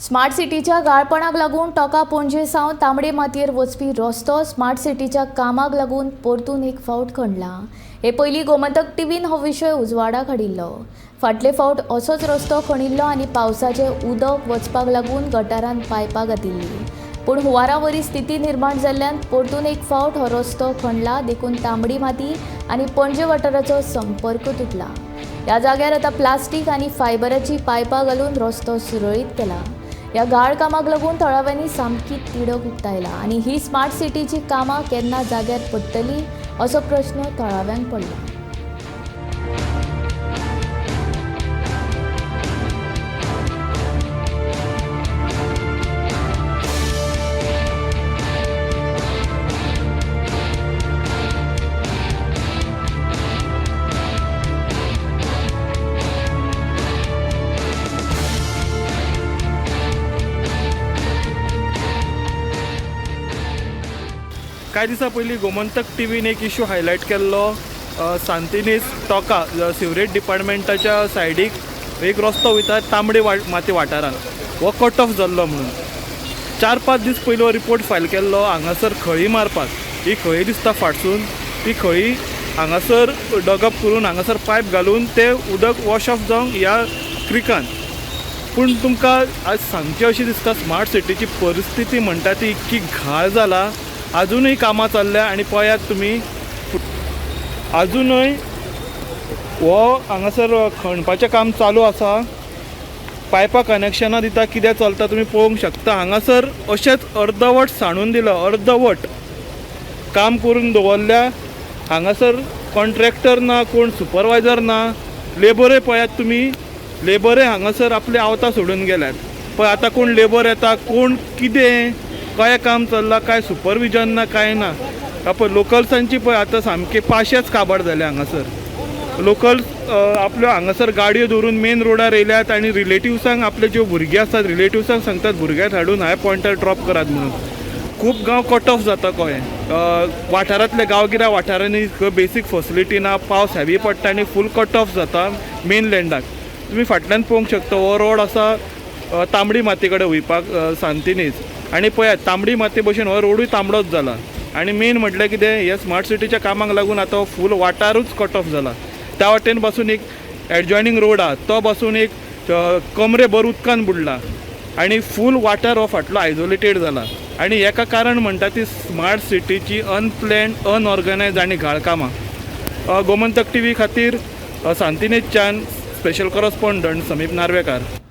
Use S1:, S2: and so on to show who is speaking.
S1: Smart सिटीच्या गाळपणाक लागून टोका पणजे सावन तांबडे मातयेर वचपी रस्तो स्मार्ट सिटीच्या कामाक लागून परतून एक फावट खणला. हे पयलीं गोमंतक टीव्हीन हो विशय उजवाडाक हाडिल्लो. फाटले फावट असोच रस्तो खणिल्लो आनी पावसाचें उदक वचपाक लागून गटारान पायपां घातिल्लीं. पूण हुंवारा वरी स्थिती निर्माण जाल्ल्यान परतून एक फावट हो रस्तो खणला, देखून तांबडी माती आनी पणजे वाठाराचो संपर्क तुटला. ह्या जाग्यार आतां प्लास्टीक आनी फायबराची पायपां घालून रस्तो सुरळीत केला. ह्या गाळ कामाक लागून थळाव्यांनी सामकी तिडक उक्तायला आनी ही स्मार्ट सिटीची कामां केन्ना जाग्यार पडटली असो प्रश्न थळाव्यांक पडला.
S2: कांय दिसां पयलीं गोमंतक टीव्हीन एक इशू हायलायट केल्लो. सांतिनेज टोका सिवरेज डिपार्टमेंटाच्या सायडीक एक रस्तो वयता तांबडे माती वाठारांत, हो कट ऑफ जाल्लो म्हणून 4-5 दीस पयलीं हो रिपोर्ट फायल केल्लो. हांगासर खळी मारपाक, ही खळी दिसता फाटसून, ती खळी हांगासर डगअप करून हांगासर पायप घालून तें उदक वॉश ऑफ जावंक ह्या क्रिकान. पूण तुमकां आज सांगचें अशें दिसता, स्मार्ट सिटीची परिस्थिती म्हणटा ती इतकी घाळ जाला, आजुनूय कामां चल्ल्या आनी पळयात तुमी आजुनूय हो हांगासर खणपाचें काम चालू आसा. पायपां कनेक्शनां दिता, कितें चलता तुमी पळोवंक शकता. हांगासर अशेंच अर्दवट सांडून दिलां, अर्दवट काम करून दवरल्या. हांगासर कॉन्ट्रॅक्टर ना, कोण सुपरवायजर ना, लेबरय पळयात तुमी, लेबरय हांगासर आपले आवतां सोडून गेल्यात. पळय आतां कोण लेबर येता, कोण कितें कशें काम चल्लां, कांय सुपरविजन ना, कांय ना. पळय लोकल्सांची पळय आतां सामकी पाशेच काबार जाले. हांगासर लोकल्स आपल्यो हांगासर गाडयो दवरून मेन रोडार येयल्यात आनी रिलेटिव्सांक, आपले ज्यो भुरगीं आसात रिलेटिव्सांक सांगतात भुरग्यांक हाडून ह्या पॉयंटार ड्रॉप करात म्हणून. खूब गांव कट ऑफ जाता कळ्ळें, वाठारांतल्या गांवगिऱ्या वाठारांनी खंय बेसीक फेसिलिटी ना. पावस हेवी पडटा आनी फूल कट ऑफ जाता मेनलँडाक. तुमी फाटल्यान पळोवंक शकता, हो रोड आसा तांबडी माती कडेन वयपाक सांतिनेज आनी पळयात तांबडी माती भशेन हो रोडूय तांबडोच जाला. आनी मेन म्हटल्यार कितें, ह्या स्मार्ट सिटीच्या कामाक लागून आतां हो फूल वाठारूच कट ऑफ जाला. त्या वाटेन पासून एक एडजॉयनींग रोड आहा, तो पासून एक कमरे भर उदकान बुडला आनी फूल वाठार हो फाटलो आयजोलेटेड जाला. आनी हेका कारण म्हणटा ती स्मार्ट सिटीची अनप्लॅन, अनऑर्गनायज आनी घाळ कामां. गोमंतक टीव्ही खातीर सांतिनेजच्यान स्पेशल कॉरस्पोंडंट समीप नार्वेकार.